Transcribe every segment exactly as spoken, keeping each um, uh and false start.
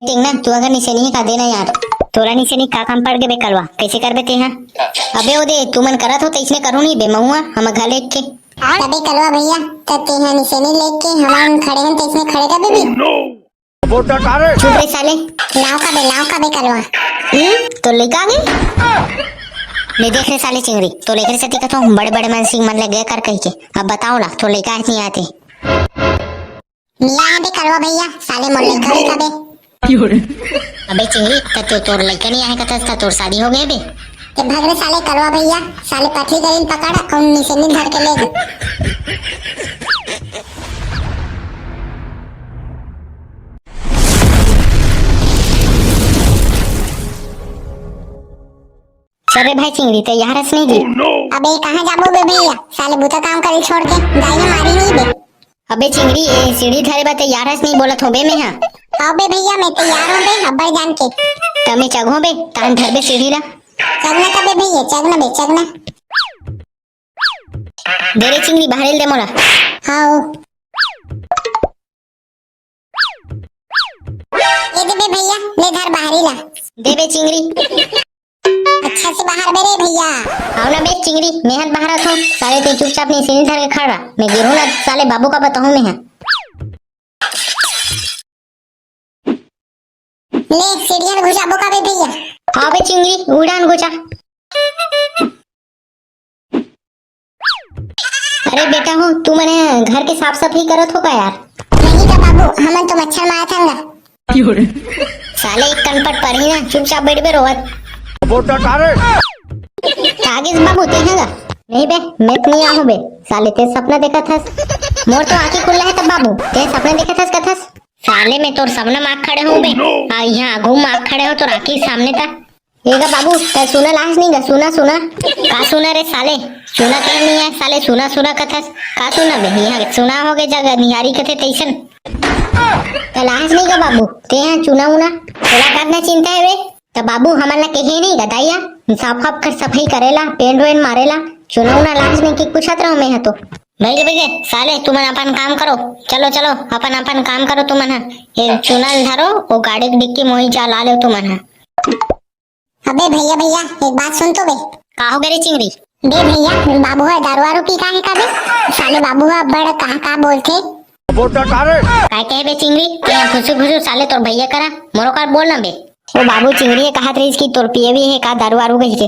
टेंगना, तू अगर निसेनी का देना यार। तोला निसेनी का काम पड़ गे बे कलवा, कैसे करबे तेहा? अबे ओ दे, तू मन करत हो त इसने करू नहीं बे महुआ, हम घर लेके। तबे कलवा भैया, त तेहा निसेनी लेके हमन खड़े हन त इसने खड़े करबे बे। चुप रे साले। लाव का बे, लाव का बे कलवा। हम्म, तो लइका आ गे? ले देख रे साले चिंगरी, तो लेकर से दिखत हो, बड़े बड़े मन सिंह मन ले गे कर कह के। अब बताओ ला, तो लइका है नहीं आते। मिया है बे कलवा भैया, साले मोर लइका लइका बे। अबे चिंगरी, त तो तोर लइका नहीं आए कथस, त तोर शादी हो गए बे। ते भग रे साले कलवा भैया, साले पथली गरीन पकड़, अउ निसेनी धर के ले गे। चल रे भाई चिंगरी, तैयार हस नहीं जी? अबे कहाँ जाबो बे भैया, साले बुता काम करे छोड़ के, दाई ने मारी नहीं बे। अबे चिंगरी, ए सीढ़ी धरे बा तैयार हस नहीं बोलत हो बे मैं हा। अबे भैया मैं तैयार हूँ बे, अब्बड़ जान के। तमे चघो बे, तान धर बे सीढ़ी ला। चघना तबे भैया, चघना बे, चघना। दे रे चिंगरी, बाहर ले दे मोला। हाँ। ये दे बे भैया, ले धर बाहरी ला। दे बे चिंगरी। अच्छा से बाहर बे रे भैया। आओ ना बे चिंगरी, मेहन बाहर आथो। साले तू चुपचाप नहीं सीढ़ी धर के खड़ा। मैं गिरू ना साले बाबू का बताऊँ मैं हा। ले सीढ़िया में घुसाबो का बे भैया। हाँ बे चिंगरी, उड़ान घुसा। अरे बेटा हो, तू मने घर के साफ सफाई करत हो का यार? नहीं का बाबू, हमन तो मच्छर मारत हन गा। साले एक कन पट पड़ही ना, चुपचाप बैठ बे रोवत। कागिज बाबू ते है गा? नहीं बे, मैं तो नहीं आहूँ बे। साले ते सपना देखत हस। मोर तो आँखी खुल्ला है तब बाबू, ते सपना देखत हस कथस। साले मैं तोर सपना माख खड़े हूँ बे। आ यहाँ आगू माख खड़े हो तोर आँखी सामने था। ए गा बाबू, तै सुना लाज नहीं गा, सुना, सुना। का सुना रे साले? सुना कहीं नहीं है साले, सुना, सुना कथस। का सुना बे? यहाँ सुना हो गए जगह निहारी कथे तैसन। तै लाज नहीं गा बाबू, ते यहाँ चुना उना। तोला काटना चिंता है बे? त बाबू हमन ला कहे नहीं गा दाई हा, साफ साफ कर सफाई करेला, पेंट वेंट मारेला, चुना उना लाज नहीं कि पूछत रहो मैं हा तो। भाई के, भाई के, साले तुमन अपन काम करो, चलो, चलो, अपन, अपन काम करो तुमन हा। ये चुना ल धरो, वो गाड़ी के डिक्की मोही जा ला ले तुमन हा। अबे भैया, भैया, एक बात सुन तो बे। का हो गे रे चिंगरी? बे भैया, बाबू हा दारू वारू पी का है का बे? साले बाबू हा बड़ कहा का बोलथे। काय कहे बे चिंगरी? तें फुसुर फुसुर साले तोर भैया करा, मोरो कर बोल ना बे। ओ बाबू चिंगरी ये कहत रहीस कि तोर पिए भी है का दारू वारू कही के।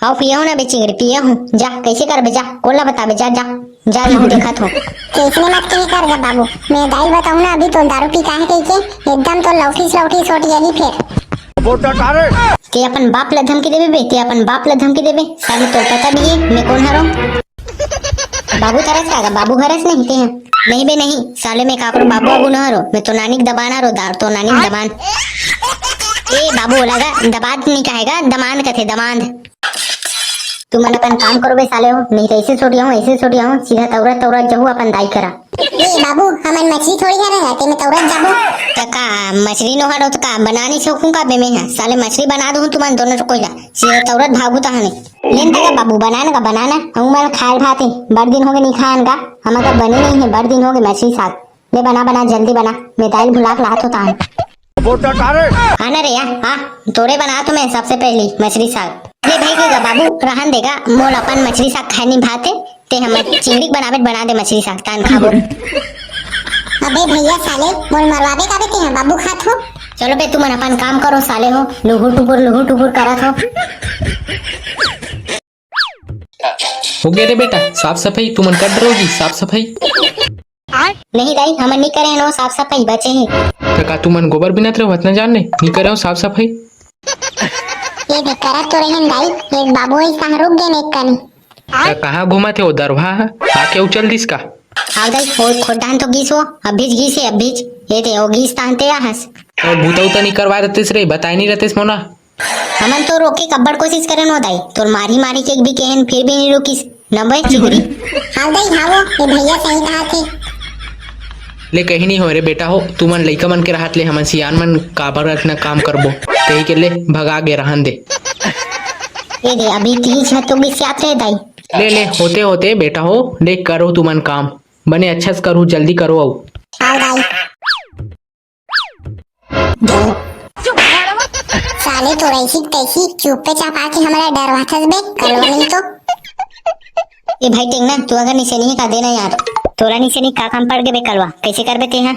आओ पिए हो ना बे चिंगरी, पिए हूँ। जा, कैसे करबे जा, कोला बताबे जा, जा। जा, मैं देखत हूँ। कैसने मत कहे कर गा बाबू, मैं दाई बताऊँ ना अभी तो दारू पी काहे कही के, एकदम तो लौठी लौठी सोट यही फिर। ते अपन बाप ला धमकी देबे बे, ते अपन बाप ला धमकी देबे, साले तोर पता भी है, मैं कौन हरो। बाबू तरस का गा, बाबू हरस नहीं ते हैं। नहीं बे नहीं, साले मैं काकरो बाबू बाबू न हरो, मैं तो नानी के दबान हरो दार, तो नानी के दबान। ए बाबू लगा, दबाद नहीं कहेगा, दमांद कथे, दमांद। तुमन अपन काम करो बे साले हो, नहीं तो ऐसे छोड़िया हूँ, ऐसे छोड़िया हूँ, सीधा तौरत तौरत जहू अपन दाई करा। ए बाबू, हमन मछली थोड़ी हरन गा, तेमे तौरत जाबो। त का मछली नो हरो त का बनानी सोखूं का बे मैं हा? साले मछली बना दूं तुमन दोनों कोई ला, सीधा तौरत भागू तहने। लेन तका बाबू, बनान का बनाना, हमू मन खायल भात है, बड़ दिन होगे नहीं खान का, हमर का बने नहीं है, बड़ दिन होगे मछली साग। ले बना, बना, जल्दी बना, मैं दाल भुला के लात होता हूँ। हाँ ना रे यार, हाँ, तोरे बना तो मैं सबसे पहली मछली साग। ले भाई के गा बाबू, रहन देगा, मोल अपन मछली साग खाए नहीं भाते, ते हमर चिंगड़ी बनावे बना दे मछली साग, तान खाबो। अबे भैया साले, मोल मरवाबे का बे ते बाबू खात हो। चलो बे, तुमन अपन काम करो साले हो, लुहुर टुकुर, लुहुर टुकुर करत हो। हो गया रे बेटा, साफ सफाई तुमन कर रहोगी, साफ सफाई। नहीं दाई, हमन नहीं करे हन वो साफ सफाई, बचे हैं। त का तुमन गोबर बिनत रहो, इतना जान नहीं, नहीं करे हो साफ सफाई। ये भी करत तो रहे हन दाई, एक बाबू ऐसा रुक गए एक कनी। त कहाँ घूमत है वो दरवा ह? आके उचल दिस का? हाँ दाई, वो खोडान तो गीस वो, अभीज गीस है, अभीज। ये ते वो गीस तानते आहस। और बूता उता नहीं करवा देते रे, बताए नहीं रहते मोला। हमन तो रोके कब्बड़ कोशिश करे नो दाई, तोर मारी मारी के भी केहन फिर भी नहीं रुकिस। न बे चिंगरी। हाँ दाई, हाँ वो, ये भैया सही कहा थे। ले कहीं नहीं हो रे बेटा हो, तुमन लइका मन के रहत ले हमन सियान मन काबर अतना काम करबो। कही के ले भगा गे रहन दे। ये दे अभी तीज है तो भी सियात रहे दाई। ले ले होते होते बेटा हो, ले करो तुमन काम। बने अच्छा से करू, जल्दी करो अऊ। हाँ दाई। साले तोर ऐसी तैसी चुप्पे चाप आके हमला डरवाथस बे, कलवा नहीं तो। ए भाई टेंगना, तू अगर निसेनी हे का देना यार। तोला निसेनी का काम पड़ गे बे कलवा, कैसे करबे तेहा?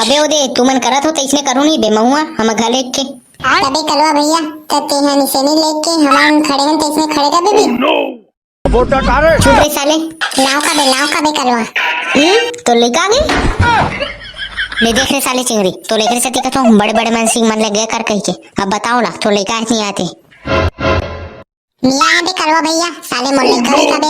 अबे ओ दे, तुमन करत हो तैसने करो नहीं बे महुआ, हम घले के। तबे कलवा भैया, त तेहा निसेनी लेके हमन खड़े हन तैसने खड़े करबे बे। चुप रे साले। लाव का बे, लाव का बे कलवा। हम्म, तो लइका आ गे। ले देख रे साले चिंगरी, तो लेकर से दिखत हो बड़े बड़े मन सिंह मन लगे कर कह के। अब बताओ ला, तो लइका है नहीं आते। मिला है बे कलवा भैया, साले मोर लइका लइका बे।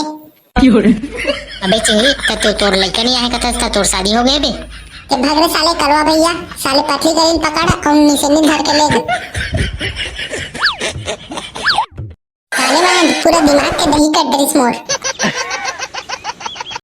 अबे चिंगरी, त तू तोर लइका नहीं आए कथस, त तोर शादी हो गए बे। ए भाग रे साले कलवा भैया, साले पतली गरीन पकड़, कौन निसेनी धर के ले गे। साले मान, पूरा दिमाग के दही कर डरिस मोर।